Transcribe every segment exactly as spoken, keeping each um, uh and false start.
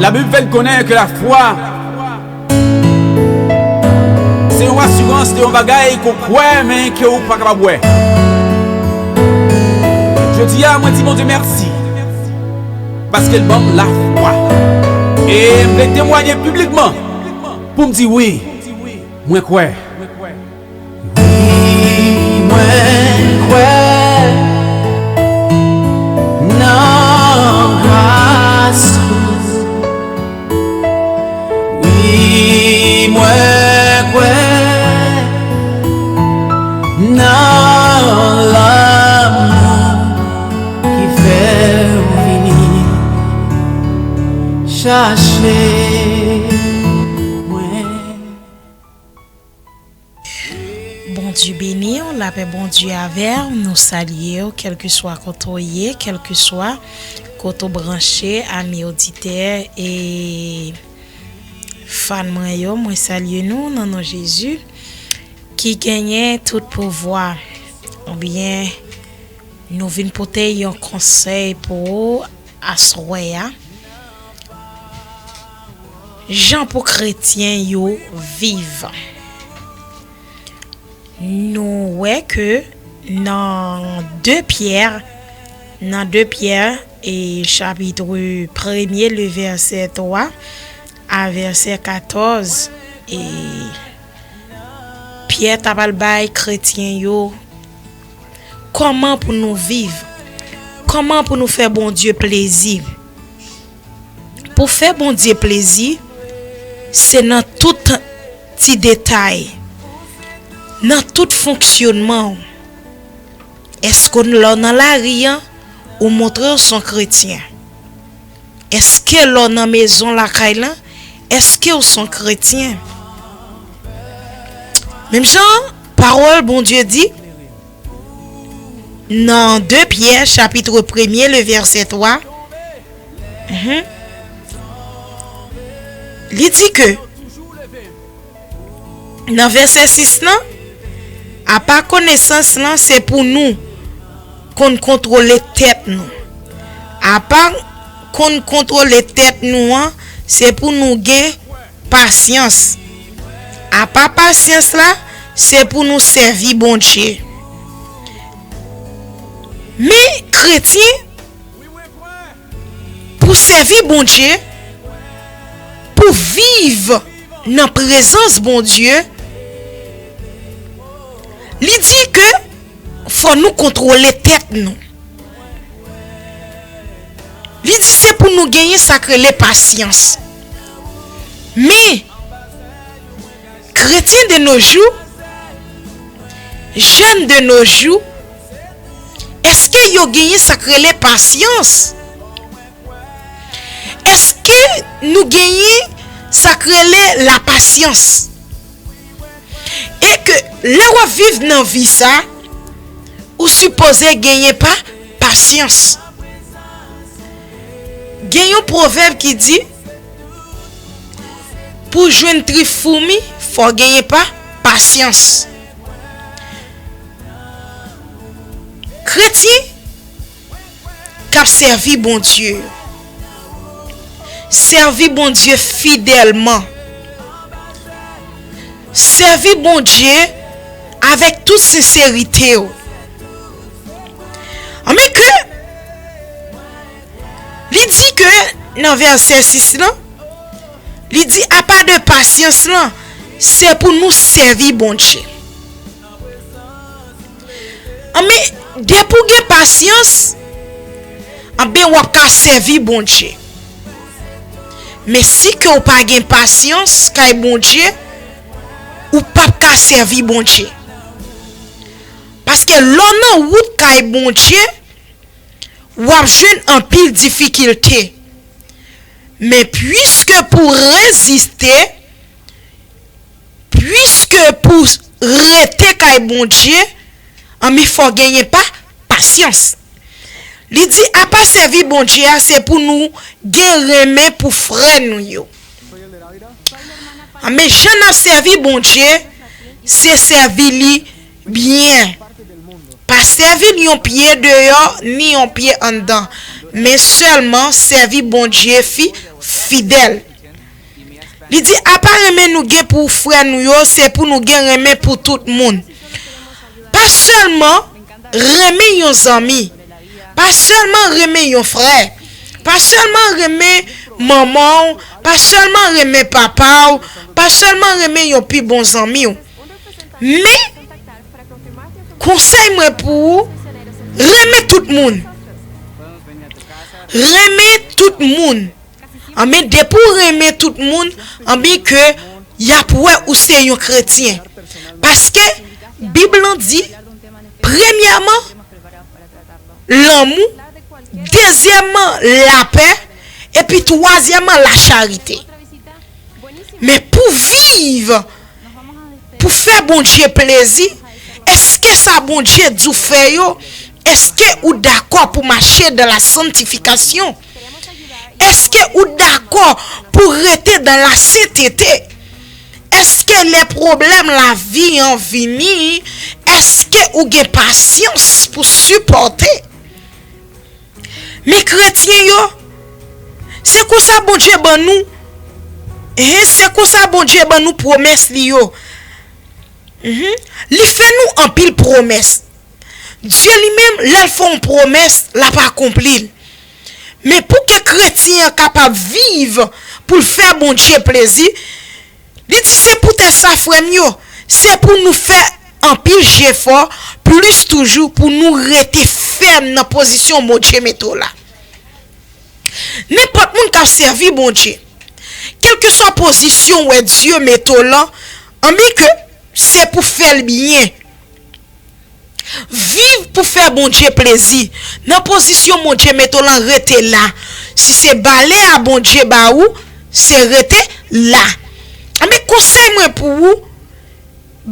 Labib fè n konnen ke lafwa se yon asirans de yon bagay ke w kwè, men ke w pa kapab wè. Jodi a, mwen di Bondye mèsi, paske l ban m lafwa. E m vle temwaye piblikman pou m di wi, mwen kwè. Wi, mwen kwè nan gras ou. Wi, mwen kwè nan lanmou ki fè w vini chache mwen. Bondye beni w, lapè Bondye avè w. Nou salye w, kèlkeswa kote w ye, kèlkeswa kote w branche, ami oditè e fan mwen yo, mwen salye nou nan non Jezi ki genyen tout pouvwa. Ebyen, nou vin pote yon konsèy pou ou aswè a. Jan pou kretyen yo viv. Nou wè ke nan de Pyè, nan de Pyè e chapit premye, le vèsè twa a vèsè katòz, e Pyè t ap al bay kretyen yo kòman pou nou viv, kòman pou nou fè Bondye plezi. Pou fè Bondye plezi, se nan tout ti detay, nan tout fonksyonman w. Èske w, lè w nan lari a, ou montre w se yon kretyen? Èske lè w nan mezon lakay la, èske w se yon kretyen? Menm jan pawòl Bondye di, nan de Pyè, chapit premye, le vèsè twa, mhm, li di ke, nan vèsè sis lan, apa konesans lan, se pou nou konn kontwole tèt nou. Apa konn kontwole tèt nou an, se pou nou gen pasyans. Apa pasyans la, se pou nou sèvi Bondye. Men kretyen, pou sèvi Bondye, pou viv nan prezans Bondye, li di ke fò nou kontwole tèt nou. Li di se pou nou genyen sa k rele pasyans. Men, kretyen de nos jours, jèn de nos jours, èske yo genyen sa k rele pasyans? Èske nou genyen sa k rele lapasyans? E ke lè w ap viv nan vi sa, ou sipoze genyen pa, pasyans. Gen yon pwovèb ki di, pou jwenn trif foumi, fò genyen pa, pasyans. Kretyen k ap sèvi Bondye yo. Sèvi Bondye fidèlman. Sèvi Bondye avèk tout senserite w. Anben ke li di ke nan vèsè sis lan, li di apa de pasyans lan, se pou nou sèvi Bondye. Anben, depi w gen pasyans, anben w ap ka sèvi Bondye. Men si ke w pa gen pasyans kay Bondye, ou p ap ka sèvi Bondye. Paske lè w nan wout kay Bondye, w ap jwenn anpil difikilte. Men piske pou reziste, piske pou rete kay Bondye, anben fò genyen pa, pasyans. Li di apa sèvi Bondye a, se pou nou gen renmen pou frè nou yo. Anben jan n ap sèvi Bondye, se sèvi li byen. Pa sèvi l yon pye deyò, ni yon pye anndan, men sèlman sèvi Bondye fi, fidèl. Li di, apa renmen nou gen pou frè nou yo, se pou nou gen renmen pou tout moun. Pa sèlman renmen yon zanmi, pa sèlman renmen yon frè, pa sèlman renmen manman w, pa sèlman renmen papa w, pa sèlman renmen yon pi bon zanmi w. Men, konsèy mwen pou ou, renmen tout moun. Renmen tout moun. Anben, depi w renmen tout moun, anben ke y ap wè ou se yon kretyen. Paske Bib lan di, premyèman, lanmou, dezyèmman, lapè, epi twazyèmman, lacharite. Men pou viv, pou fè Bondye plezi, èske sa Bondye di w fè yo, èske ou dakò pou mache dans la sanctification? Èske ou dakò pou rete dans la sainteté? Èske lè pwoblèm lavi an vini, èske ou gen pasyans pou sipòte? Men kretyen yo, se konsa Bondye ban nou, hen, se konsa Bondye ban nou pwomès li yo. Mhm. Li fè nou anpil pwomès. Dye li menm, lè l fè yon pwomès, l ap akonpli l. Men pou ke kretyen an kapab viv, pou l fè Bondye plezi, li di, se poutèt sa, frè m yo, se pou nou fè anpil jefò, plis toujou, pou nou rete fèm nan pozisyon Bondye mete w la. Nenpòt moun k ap sèvi Bondye, kèlkeswa pozisyon w wè Dye mete w lan, anben ke se pou fè l byen. Viv pou fè Bondye plezi. Nan pozisyon Bondye mete w lan, rete la. Si se bale a Bondye ba ou, se rete la. Anben, konsèy mwen pou ou,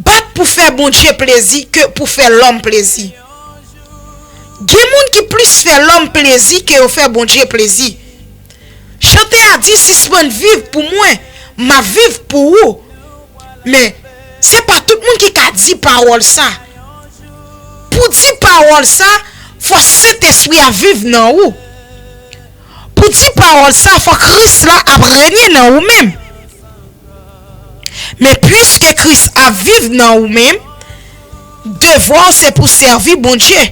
bat pou fè Bondye plezi ke pou fè lòm plezi. Gen moun ki plis fè lòm plezi ke yo fè Bondye plezi. Chante a di, sispann viv pou mwen, m ap viv pou ou. Men, se pa tout moun ki ka di pawòl sa. Pou di pawòl sa, fò Sentespri a viv nan ou. Pou di pawòl sa, fò Kris la ap renye nan ou menm. Men piske Kris ap viv nan ou menm, devwa w se pou sèvi Bondye.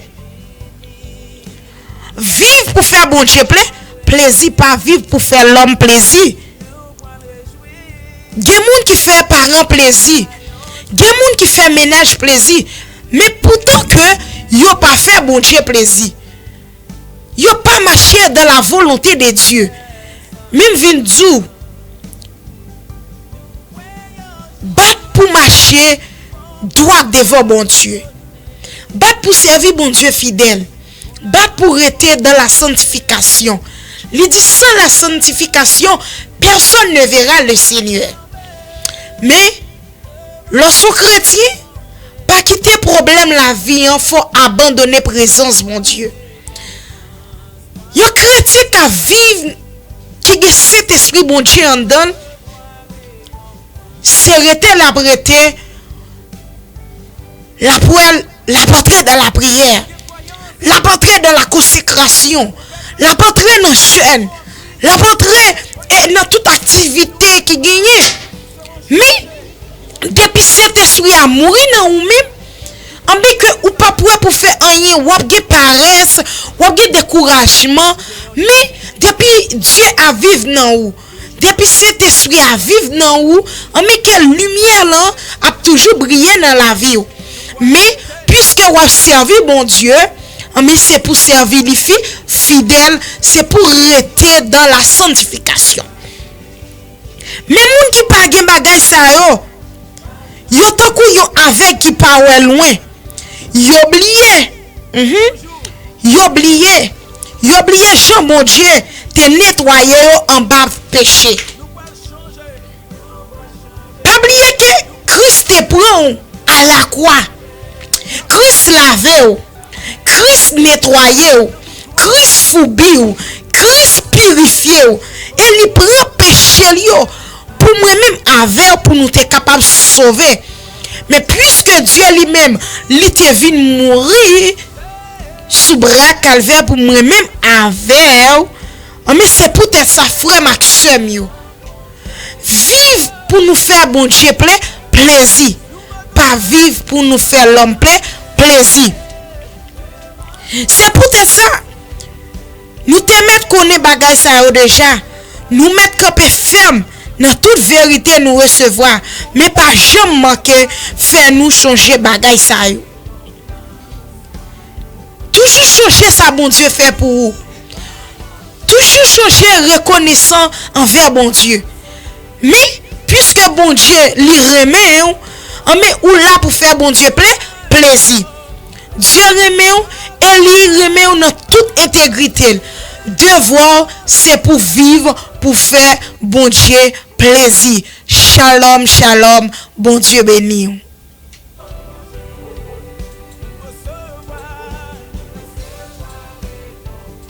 Viv pou fè Bondye ple-, plezi, pa viv pou fè lòm plezi. Gen moun ki fè paran plezi. Gen moun ki fè mennaj plezi. Men poutan ke yo pa fè Bondye plezi. Yo pa mache dans la volonté de Dieu. Men m vin di w, bat pou mache dwat devan Bondye. Bat pou sèvi Bondye fidèl. Bat pou rete dans la sanctification. Li di, sans la sanctification, personne ne verra le Seigneur. Men, lè w se yon kretyen, pa kite pwoblèm lavi an fè w abandone prezans Bondye. Yon kretyen k ap viv, ki gen Sentespri Bondye anndan l, se rete l ap rete, l ap wè l, l ap antre nan lapriyè, l ap antre nan lakonsekrasyon, l ap antre nan jèn, l ap antre, e, nan tout aktivite ki genyen. Men, depi Sentespri a mouri nan ou menm, anben ke ou p ap wè pou fè anyen, w ap gen parès, w ap gen dekourajman. Men, depi Dye a viv nan ou, depi Sentespri a viv nan ou, anben ke limyè lan ap toujou briye nan lavi w. Men, piske w ap sèvi Bondye, anben se pou sèvi li fi-, fidèl, se pou rete dans la sanctification. Men moun ki pa gen bagay sa yo, yo tankou yon avèg ki pa wè lwen. Yo bliye, mhm, yo bliye, yo bliye jan Bondye te netwaye yo anba peche. Pa bliye ke Kris te pran w alakwa. Kris lave w. Kris netwaye w. Kris foubi w. Kris pirifye w. E li pran peche l yo pou mwen menm avè w, pou nou te kapab sove. Men piske Dye li menm, li te vin mouri sou bra Kalvè pou mwen menm avè w, Anben, se poutèt sa, frè m ak sè m yo, viv pou nou fè Bondye ple, plezi. Pa viv pou nou fè lòm ple, plezi. Se poutèt sa, nou te mèt konnen bagay sa yo deja. Nou mèt kanpe fèm nan tout verite nou resevwa, men pa janm manke fè nou chonje bagay sa yo. Toujou chonje sa Bondye fè pou ou. Toujou chonje rekonesan anvè Bondye. Men, piske Bondye, li renmen w, anben, ou la pou fè Bondye ple, plezi. Dye renmen w, e li renmen w nan tout entegrite l. Devwa w, se pou viv pou fè Bondye plezi. Shalom, shalom, Bondye beni w.